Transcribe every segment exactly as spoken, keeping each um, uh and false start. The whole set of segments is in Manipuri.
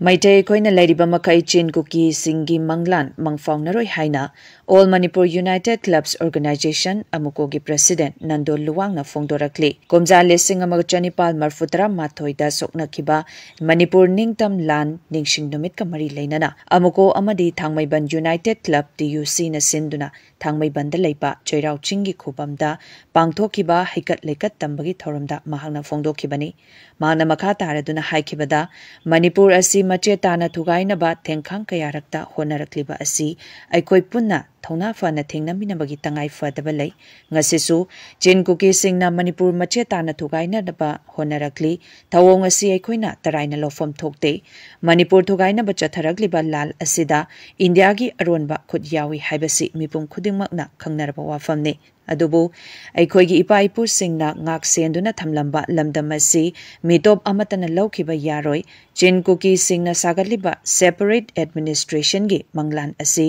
ꯃꯩꯇꯩ ꯑꯩꯈꯣꯏꯅ ꯂꯩꯔꯤꯕ ꯃꯈꯩ ꯆꯤꯟ ꯀꯨꯀꯤꯁꯤꯡꯒꯤ ꯃꯪꯂꯥꯟ ꯃꯪꯐꯥꯎꯅꯔꯣꯏ ꯍꯥꯏꯅ All Manipur United Clubs Organization, ꯑꯃꯨꯀꯣꯒꯤ president Nando ꯂꯨꯋꯥꯡꯅ ꯐꯣꯡꯗꯣꯔꯛꯂꯤ꯫ ꯀꯨꯝꯖꯥ ꯂꯤꯁꯤꯡ ꯑꯃꯒ ꯆꯅꯤꯄꯥꯜ ꯃꯔꯤꯐꯨ ꯇꯔꯥ ꯃꯥꯊꯣꯏꯗ ꯁꯣꯛꯅꯈꯤꯕ ꯃꯅꯤꯄꯨꯔ ꯅꯤꯡꯇꯝ ꯂꯥꯟ ꯅꯤꯡꯁꯤꯡ ꯅꯨꯃꯤꯠꯀ ꯃꯔꯤ ꯂꯩꯅꯅ ꯑꯃꯨꯀꯣ ꯑꯃꯗꯤ ꯊꯥꯡꯃꯩꯕꯟ United Club, T U C ꯅ ꯁꯤꯟꯗꯨꯅ ꯊꯥꯡꯃꯩꯕꯟꯗ ꯂꯩꯕ ꯆꯩꯔꯥꯎ ꯆꯤꯡꯒꯤ ꯈꯨꯕꯝꯗ ꯄꯥꯡꯊꯣꯛꯈꯤꯕ ꯍꯩꯀꯠ ꯂꯩꯀꯠ ꯇꯝꯕꯒꯤ ꯊꯧꯔꯝꯗ ꯃꯍꯥꯛꯅ ꯐꯣꯡꯗꯣꯛꯈꯤꯕꯅꯤ꯫ ꯃꯍꯥꯛꯅ ꯃꯈꯥ ꯇꯥꯔꯗꯨꯅ ꯍꯥꯏꯈꯤꯕꯗ, ꯃꯅꯤꯄꯨꯔ ꯑꯁꯤ ꯃꯆꯦꯠ ꯇꯥꯅ ꯊꯨꯒꯥꯏꯅꯕ ꯊꯦꯡꯈꯥꯡ ꯀꯌꯥꯔꯛꯇ ꯍꯣꯠꯅꯔꯛꯂꯤꯕ ꯑꯁꯤ ꯑꯩꯈꯣꯏ ꯄꯨꯟꯅ ꯊꯧꯅꯥ ꯐꯅ ꯊꯦꯡꯅꯃꯤꯟꯅꯕꯒꯤ ꯇꯉꯥꯏ ꯐꯗꯕ ꯂꯩ꯫ ꯉꯁꯤꯁꯨ ꯆꯤꯟ ꯀꯨꯀꯤꯁꯤꯡꯅ ꯃꯅꯤꯄꯨꯔ ꯃꯆꯦꯠ ꯇꯥꯅ ꯊꯨꯒꯥꯏꯅꯅꯕ ꯍꯣꯠꯅꯔꯛꯂꯤ꯫ ꯊꯧꯑꯣꯡ ꯑꯁꯤ ꯑꯩꯈꯣꯏꯅ ꯇꯔꯥꯏꯅ ꯂꯧꯐꯝ ꯊꯣꯛꯇꯦ꯫ ꯃꯅꯤꯄꯨꯔ ꯊꯨꯒꯥꯏꯅꯕ ꯆꯠꯊꯔꯛꯂꯤꯕ ꯂꯥꯜ ꯑꯁꯤꯗ ꯏꯟꯗꯤꯌꯥꯒꯤ ꯑꯔꯣꯟꯕ ꯈꯨꯠ ꯌꯥꯎꯏ ꯍꯥꯏꯕꯁꯤ ꯃꯤꯄꯨꯝ ꯈꯨꯗꯤꯡꯃꯛꯅ ꯈꯪꯅꯔꯕ ꯋꯥꯐꯝꯅꯤ꯫ ꯑꯗꯨꯕꯨ ꯑꯩꯈꯣꯏꯒꯤ ꯏꯄꯥ ꯏꯄꯨꯁꯤꯡꯅ ꯉꯥꯛ ꯁꯦꯟꯗꯨꯅ ꯊꯝꯂꯝꯕ ꯂꯝꯗꯝ ꯑꯁꯤ ꯃꯤꯇꯣꯞ ꯑꯃꯠꯇꯅ ꯂꯧꯈꯤꯕ ꯌꯥꯔꯣꯏ꯫ ꯆꯤꯟ ꯀꯨꯀꯤꯁꯤꯡꯅ ꯁꯥꯒꯠꯂꯤꯕ separate administration ꯒꯤ ꯃꯪꯂꯥꯟ ꯑꯁꯤ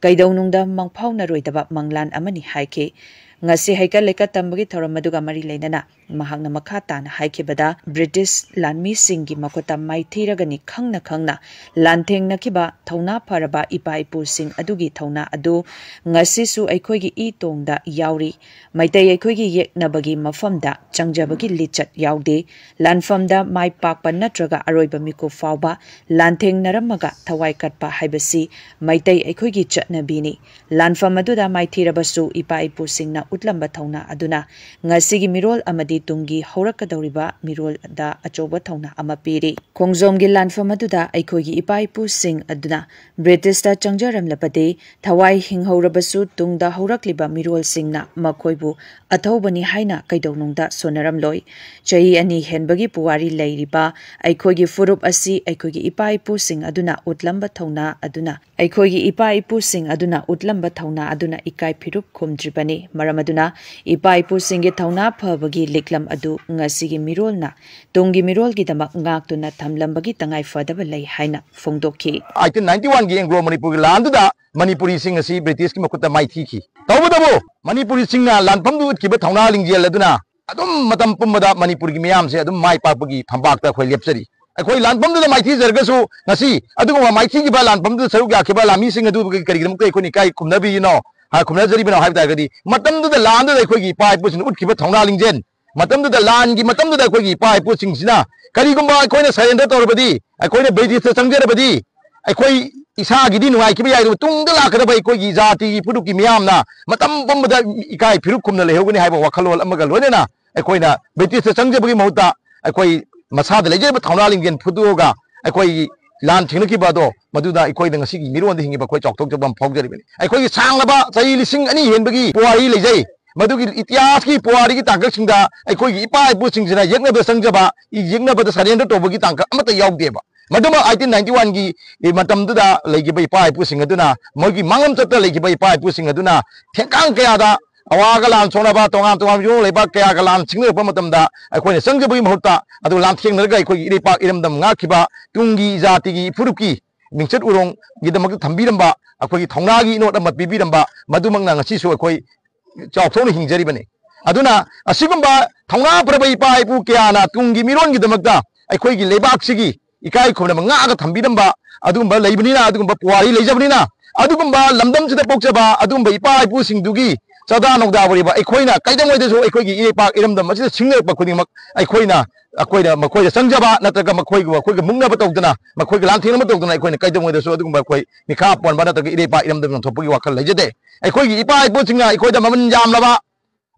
ꯀꯩꯗꯧꯅꯨꯡꯗ ꯃꯪꯐꯥꯎꯅꯔꯣꯏꯗꯕ ꯃꯪꯂꯥꯟ ꯑꯃꯅꯤ ꯍꯥꯏꯈꯤ꯫ ꯉꯁꯤ ꯍꯩꯀꯠ ꯂꯩꯀꯠ ꯇꯝꯕꯒꯤ ꯊꯧꯔꯝ ꯑꯗꯨꯒ ꯃꯔꯤ ꯂꯩꯅꯅ ꯃꯍꯥꯛꯅ ꯃꯈꯥ ꯇꯥꯅ ꯍꯥꯏꯈꯤꯕꯗ, ꯕ꯭ꯔꯤꯇꯤꯁ ꯂꯥꯟꯃꯤꯁꯤꯡꯒꯤ ꯃꯈꯨꯠꯇ ꯃꯥꯏꯊꯤꯔꯒꯅꯤ ꯈꯪꯅ ꯈꯪꯅ ꯂꯥꯟꯊꯦꯡꯅꯈꯤꯕ ꯊꯧꯅꯥ ꯐꯔꯕ ꯏꯄꯥ ꯏꯄꯨꯁꯤꯡ ꯑꯗꯨꯒꯤ ꯊꯧꯅꯥ ꯑꯗꯨ ꯉꯁꯤꯁꯨ ꯑꯩꯈꯣꯏꯒꯤ ꯏ ꯇꯣꯡꯗ ꯌꯥꯎꯔꯤ꯫ ꯃꯩꯇꯩ ꯑꯩꯈꯣꯏꯒꯤ ꯌꯦꯛꯅꯕꯒꯤ ꯃꯐꯝꯗ ꯆꯪꯖꯕꯒꯤ ꯂꯤꯆꯠ ꯌꯥꯎꯗꯦ꯫ ꯂꯥꯟꯐꯝꯗ ꯃꯥꯏ ꯄꯥꯛꯄ ꯅꯠꯇ꯭ꯔꯒ ꯑꯔꯣꯏꯕ ꯃꯤꯀꯨꯞ ꯐꯥꯎꯕ ꯂꯥꯟꯊꯦꯡꯅꯔꯝꯃꯒ ꯊꯋꯥꯏ ꯀꯠꯄ ꯍꯥꯏꯕꯁꯤ ꯃꯩꯇꯩ ꯑꯩꯈꯣꯏꯒꯤ ꯆꯠꯅꯕꯤꯅꯤ꯫ ꯂꯥꯟꯐꯝ ꯑꯗꯨꯗ ꯃꯥꯏꯊꯤꯔꯕꯁꯨ ꯏꯄꯥ ꯏꯄꯨꯁꯤꯡꯅ ꯎꯠꯂꯝꯕ ꯊꯧꯅꯥ ꯑꯗꯨꯅ ꯉꯁꯤꯒꯤ ꯃꯤꯔꯣꯜ ꯑꯃꯗꯤ ꯇꯨꯡꯒꯤ ꯍꯧꯔꯛꯀꯗꯧꯔꯤꯕ ꯃꯤꯔꯣꯜꯗ ꯑꯆꯧꯕ ꯊꯧꯅꯥ ꯑꯃ ꯄꯤꯔꯤ꯫ ꯈꯣꯡꯖꯣꯝꯒꯤ ꯂꯥꯟꯐꯝ ꯑꯗꯨꯗ ꯑꯩꯈꯣꯏꯒꯤ ꯏꯄꯥ ꯏꯄꯨꯁꯤꯡ ꯑꯗꯨꯅ ꯕ꯭ꯔꯤꯇꯤꯁꯇ ꯆꯪꯖꯔꯝꯂꯕꯗꯤ ꯊꯋꯥꯏ ꯍꯤꯡꯍꯧꯔꯕꯁꯨ ꯇꯨꯡꯗ ꯍꯧꯔꯛꯂꯤꯕ ꯃꯤꯔꯣꯜꯁꯤꯡꯅ ꯃꯈꯣꯏꯕꯨ ꯑꯊꯧꯕꯅꯤ ꯍꯥꯏꯅ ꯀꯩꯗꯧꯅꯨꯡꯗ ꯁꯣꯟꯅꯔꯝꯂꯣꯏ꯫ ꯆꯍꯤ ꯑꯅꯤ ꯍꯦꯟꯕꯒꯤ ꯄꯨꯋꯥꯔꯤ ꯂꯩꯔꯤꯕ ꯑꯩꯈꯣꯏꯒꯤ ꯐꯨꯔꯨꯞ ꯑꯁꯤ ꯑꯩꯈꯣꯏꯒꯤ ꯏꯄꯥ ꯏꯄꯨꯁꯤꯡ ꯑꯗꯨꯅ ꯎꯠꯂꯝꯕ ꯊꯧꯅꯥ ꯑꯗꯨꯅ, ꯑꯩꯈꯣꯏꯒꯤ ꯏꯄꯥ ꯏꯄꯨꯁꯤꯡ ꯑꯗꯨꯅ ꯎꯠꯂꯝꯕ ꯊꯧꯅꯥ ꯑꯗꯨꯅ ꯏꯀꯥꯏ ꯐꯤꯔꯨꯞ ꯈꯨꯝꯗ꯭ꯔꯤꯕꯅꯤ꯫ ꯃꯔꯝ ꯑꯗꯨꯅ ꯏꯄꯥ ꯏꯄꯨꯁꯤꯡꯒꯤ ꯊꯧꯅꯥ ꯐꯕꯒꯤ ꯂꯤꯛꯂꯝ ꯑꯗꯨ ꯉꯁꯤꯒꯤ ꯃꯤꯔꯣꯜꯅ ꯇꯨꯡꯒꯤ ꯃꯤꯔꯣꯜꯒꯤꯗꯃꯛ ꯉꯥꯛꯇꯨꯅ ꯊꯝꯂꯝꯕꯒꯤ ꯇꯉꯥꯏ ꯐꯗꯕ ꯂꯩ ꯍꯥꯏꯅ ꯐꯣꯡꯗꯣꯛꯈꯤ꯫ ꯑꯩꯠꯇꯤꯟ ꯅꯥꯏꯟꯇꯤ ꯋꯥꯟꯒꯤ ꯑꯦꯡꯒ꯭ꯂꯣ ꯃꯅꯤꯄꯨꯔꯒꯤ ꯂꯥꯟꯗꯨꯗ ꯃꯅꯤꯄꯨꯔꯤꯁꯤꯡ ꯑꯁꯤ ꯕ꯭ꯔꯤꯇꯤꯁꯀꯤ ꯃꯈꯨꯠꯇ ꯃꯥꯏꯊꯤꯈꯤ꯫ ꯇꯧꯕꯇꯕꯨ ꯃꯅꯤꯄꯨꯔꯤꯁꯤꯡꯅ ꯂꯥꯟꯐꯝꯗꯨ ꯎꯠꯈꯤꯕ ꯊꯧꯅꯥ ꯂꯤꯡꯖꯦꯜ ꯑꯗꯨꯅ ꯑꯗꯨꯝ ꯃꯇꯝ ꯄꯨꯝꯕꯗ ꯃꯅꯤꯄꯨꯔꯒꯤ ꯃꯤꯌꯥꯝꯁꯦ ꯑꯗꯨꯝ ꯃꯥꯏ ꯄꯥꯛꯄꯒꯤ ꯐꯝꯄꯥꯛꯇ ꯑꯩꯈꯣꯏ ꯂꯦꯞꯆꯔꯤ꯫ ꯑꯩꯈꯣꯏ ꯂꯥꯟꯐꯝꯗꯨꯗ ꯃꯥꯏꯊꯤꯖꯔꯒꯁꯨ, ꯉꯁꯤ ꯑꯗꯨꯒꯨꯝꯕ ꯃꯥꯏꯊꯤꯈꯤꯕ ꯂꯥꯟꯐꯝꯗꯨꯗ ꯁꯔꯨꯛ ꯌꯥꯈꯤꯕ ꯂꯥꯟꯃꯤꯁꯤꯡ ꯑꯗꯨ ꯀꯔꯤꯒꯤꯗꯃꯛꯇ ꯑꯩꯈꯣꯏꯅ ꯏꯀꯥꯏ ꯈꯨꯝꯅꯕꯤꯔꯤꯅꯣ, ꯍꯥ, ꯈꯨꯝꯅꯖꯔꯤꯕꯅꯣ ꯍꯥꯏꯕ ꯇꯥꯔꯒꯗꯤ, ꯃꯇꯝꯗꯨꯗ ꯂꯥꯟꯗꯨꯗ ꯑꯩꯈꯣꯏꯒꯤ ꯏꯄꯥ ꯏꯄꯨꯁꯤꯡꯅ ꯎꯠꯈꯤꯕ ꯊꯧꯅꯥ ꯂꯤꯡꯖꯦꯜ, ꯃꯇꯝꯗꯨꯗ ꯂꯥꯟꯒꯤ ꯃꯇꯝꯗꯨꯗ ꯑꯩꯈꯣꯏꯒꯤ ꯏꯄꯥ ꯏꯄꯨꯁꯤꯡꯁꯤꯅ ꯀꯔꯤꯒꯨꯝꯕ ꯑꯩꯈꯣꯏꯅ surrender ꯇꯧꯔꯕꯗꯤ, ꯑꯩꯈꯣꯏꯅ ꯕ꯭ꯔꯤꯇꯤꯁꯇ ꯆꯪꯖꯔꯕꯗꯤ, ꯑꯩꯈꯣꯏ ꯏꯁꯥꯒꯤꯗꯤ ꯅꯨꯡꯉꯥꯏꯈꯤꯕ ꯌꯥꯏ, ꯑꯗꯨꯕꯨ ꯇꯨꯡꯗ ꯂꯥꯛꯀꯗꯕ ꯑꯩꯈꯣꯏꯒꯤ ꯖꯥꯇꯤꯒꯤ ꯐꯨꯔꯨꯞꯀꯤ ꯃꯤꯌꯥꯝꯅ ꯃꯇꯝ ꯄꯨꯝꯕꯗ ꯏꯀꯥꯏ ꯐꯤꯔꯨꯛ ꯈꯨꯝꯅ ꯂꯩꯍꯧꯒꯅꯤ ꯍꯥꯏꯕ ꯋꯥꯈꯜꯂꯣꯟ ꯑꯃꯒ ꯂꯣꯏꯅꯅ ꯑꯩꯈꯣꯏꯅ ꯕ꯭ꯔꯤꯇꯤꯁꯇ ꯆꯪꯖꯕꯒꯤ ꯃꯍꯨꯠꯇ ꯑꯩꯈꯣꯏ ꯃꯁꯥꯗ ꯂꯩꯖꯔꯤꯕ ꯊꯧꯅꯥ ꯂꯤꯡꯖꯦꯜ ꯐꯨꯗꯣꯛꯑꯒ ꯑꯩꯈꯣꯏꯒꯤ ꯂꯥꯟ ꯊꯦꯡꯅꯈꯤꯕ ꯑꯗꯣ, ꯃꯗꯨꯗ ꯑꯩꯈꯣꯏꯗ ꯉꯁꯤꯒꯤ ꯃꯤꯔꯣꯟꯗ ꯍꯤꯡꯉꯤꯕ ꯑꯩꯈꯣꯏ ꯆꯥꯎꯊꯣꯛꯆꯕ ꯑꯃ ꯐꯥꯎꯖꯔꯤꯕꯅꯤ꯫ ꯑꯩꯈꯣꯏꯒꯤ ꯁꯥꯡꯂꯕ ꯆꯍꯤ ꯂꯤꯁꯤꯡ ꯑꯅꯤ ꯍꯦꯟꯕꯒꯤ ꯄꯨꯋꯥꯔꯤ ꯂꯩꯖꯩ꯫ ꯃꯗꯨꯒꯤ ꯏꯇꯤꯍꯥꯁꯀꯤ ꯄꯨꯋꯥꯔꯤꯒꯤ ꯇꯥꯡꯀꯛꯁꯤꯡꯗ ꯑꯩꯈꯣꯏꯒꯤ ꯏꯄꯥ ꯏꯄꯨꯁꯤꯡꯁꯤꯅ ꯌꯦꯛꯅꯕꯗ ꯆꯪꯖꯕ, ꯌꯦꯛꯅꯕꯗ surrender ꯇꯧꯕꯒꯤ ꯇꯥꯡꯀꯛ ꯑꯃꯠꯇ ꯌꯥꯎꯗꯦꯕ꯫ ꯃꯗꯨꯃꯛ eighteen ninety one ꯒꯤ ꯃꯇꯝꯗꯨꯗ ꯂꯩꯈꯤꯕ ꯏꯄꯥ ꯏꯄꯨꯁꯤꯡ ꯑꯗꯨꯅ, ꯃꯣꯏꯒꯤ ꯃꯥꯡꯂꯝꯆꯠꯇ ꯂꯩꯈꯤꯕ ꯏꯄꯥ ꯏꯄꯨꯁꯤꯡ ꯑꯗꯨꯅ ꯊꯦꯡꯀꯥꯡ ꯀꯌꯥꯗ ꯑꯋꯥꯒ ꯂꯥꯟ ꯁꯣꯛꯅꯕ, ꯇꯣꯉꯥꯟ ꯇꯣꯉꯥꯟꯕ ꯌꯨꯝꯂꯣꯟ ꯂꯩꯕꯥꯛ ꯀꯌꯥꯒ ꯂꯥꯟ ꯁꯤꯡꯅꯔꯛꯄ ꯃꯇꯝꯗ ꯑꯩꯈꯣꯏꯅ ꯆꯪꯖꯕꯒꯤ ꯃꯍꯨꯠꯇ ꯑꯗꯨ ꯂꯥꯟꯊꯦꯡꯅꯔꯒ ꯑꯩꯈꯣꯏꯒꯤ ꯏꯔꯩꯄꯥꯛ ꯏꯔꯝꯗꯝ ꯉꯥꯛꯈꯤꯕ ꯇꯨꯡꯒꯤ ꯖꯥꯇꯤꯒꯤ ꯐꯨꯔꯨꯞꯀꯤ ꯃꯤꯡꯆꯠ ꯎꯔꯣꯡꯒꯤꯗꯃꯛꯇ ꯊꯝꯕꯤꯔꯝꯕ, ꯑꯩꯈꯣꯏꯒꯤ ꯊꯧꯅꯥꯒꯤ ꯏꯅꯣꯠ ꯑꯃ ꯄꯤꯕꯤꯔꯝꯕ, ꯃꯗꯨꯃꯛꯅ ꯉꯁꯤꯁꯨ ꯑꯩꯈꯣꯏ ꯆꯥꯎꯊꯣꯛꯅ ꯍꯤꯡꯖꯔꯤꯕꯅꯤ꯫ ꯑꯗꯨꯅ ꯑꯁꯤꯒꯨꯝꯕ ꯊꯧꯅꯥ ꯐꯔꯕ ꯏꯄꯥ ꯏꯄꯨ ꯀꯌꯥꯅ ꯇꯨꯡꯒꯤ ꯃꯤꯔꯣꯟꯒꯤꯗꯃꯛꯇ ꯑꯩꯈꯣꯏꯒꯤ ꯂꯩꯕꯥꯛꯁꯤꯒꯤ ꯏꯀꯥꯏ ꯈꯨꯝꯅꯕ ꯉꯥꯛꯑꯒ ꯊꯝꯕꯤꯔꯝꯕ ꯑꯗꯨꯒꯨꯝꯕ ꯂꯩꯕꯅꯤꯅ, ꯑꯗꯨꯒꯨꯝꯕ ꯄꯨꯋꯥꯔꯤ ꯂꯩꯖꯕꯅꯤꯅ, ꯑꯗꯨꯒꯨꯝꯕ ꯂꯝꯗꯝꯁꯤꯗ ꯄꯣꯛꯆꯕ ꯑꯗꯨꯒꯨꯝꯕ ꯏꯄꯥ ꯏꯄꯨꯁꯤꯡꯗꯨꯒꯤ ꯆꯥꯗꯥ ꯅꯧꯗꯥ ꯑꯣꯏꯔꯤꯕ ꯑꯩꯈꯣꯏꯅ ꯀꯩꯗꯧꯉꯩꯗꯁꯨ ꯑꯩꯈꯣꯏꯒꯤ ꯏꯔꯩꯄꯥꯛ ꯏꯔꯝꯗꯝ ꯑꯁꯤꯗ ꯁꯤꯡꯅꯔꯛꯄ ꯈꯨꯗꯤꯡꯃꯛ ꯑꯩꯈꯣꯏꯅ, ꯑꯩꯈꯣꯏꯅ ꯃꯈꯣꯏꯗ ꯆꯪꯖꯕ ꯅꯠꯇ꯭ꯔꯒ ꯃꯈꯣꯏꯕꯨ ꯑꯩꯈꯣꯏꯒ ꯃꯨꯛꯅꯕ ꯇꯧꯗꯅ, ꯃꯈꯣꯏꯒ ꯂꯥꯟꯊꯦꯡꯅꯕ ꯇꯧꯗꯅ ꯑꯩꯈꯣꯏꯅ ꯀꯩꯗꯧꯉꯩꯗꯁꯨ ꯑꯗꯨꯒꯨꯝꯕ ꯑꯩꯈꯣꯏ ꯃꯤꯈꯥ ꯄꯣꯟꯕ ꯅꯠꯇ꯭ꯔꯒ ꯏꯔꯩꯄꯥꯛ ꯏꯔꯝꯗꯝ ꯌꯣꯟꯊꯣꯛꯄꯒꯤ ꯋꯥꯈꯜ ꯂꯩꯖꯗꯦ꯫ ꯑꯩꯈꯣꯏꯒꯤ ꯏꯄꯥ ꯏꯄꯨꯁꯤꯡꯅ ꯑꯩꯈꯣꯏꯗ ꯃꯃꯜ ꯌꯥꯝꯂꯕ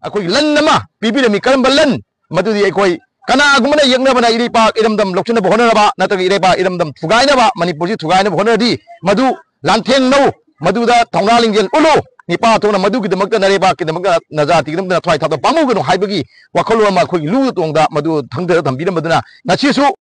ꯑꯩꯈꯣꯏꯒꯤ ꯂꯟ ꯑꯃ ꯄꯤꯕꯤꯔꯝꯃꯤ꯫ ꯀꯔꯝꯕ ꯂꯟ? ꯃꯗꯨꯗꯤ ꯑꯩꯈꯣꯏ ꯀꯅꯥꯒꯨꯝꯕꯅ ꯌꯦꯛꯅꯕꯅ ꯏꯔꯩꯄꯥꯛ ꯏꯔꯝꯗꯝ ꯂꯧꯁꯤꯟꯅꯕ ꯍꯣꯠꯅꯔꯕ ꯅꯠꯇ꯭ꯔꯒ ꯏꯔꯩꯄꯥꯛ ꯏꯔꯝꯗꯝ ꯊꯨꯒꯥꯏꯅꯕ, ꯃꯅꯤꯄꯨꯔꯁꯤ ꯊꯨꯒꯥꯏꯅꯕ ꯍꯣꯠꯅꯔꯗꯤ, ꯃꯗꯨ ꯂꯥꯟꯊꯦꯡꯅꯧ, ꯃꯗꯨꯗ ꯊꯧꯅꯥ ꯂꯤꯡꯖꯦꯜ ꯎꯠꯂꯨ꯫ ꯅꯤꯄꯥ ꯊꯣꯛꯅ ꯃꯗꯨꯒꯤꯗꯃꯛꯇ, ꯅꯔꯩꯕꯥꯛꯀꯤꯗꯃꯛꯇ, ꯅꯖꯥꯇꯤꯒꯤꯗꯃꯛꯇ ꯅꯊ꯭ꯋꯥꯏ ꯊꯥꯗ ꯄꯥꯝꯃꯨꯒꯅꯨ ꯍꯥꯏꯕꯒꯤ ꯋꯥꯈꯜꯂꯣꯟ ꯑꯃ ꯑꯩꯈꯣꯏꯒꯤ ꯂꯨꯗ ꯇꯣꯡꯗ ꯃꯗꯨ ꯊꯪꯖꯔ ꯊꯝꯕꯤꯔꯝꯕꯗꯨꯅ ꯉꯁꯤꯁꯨ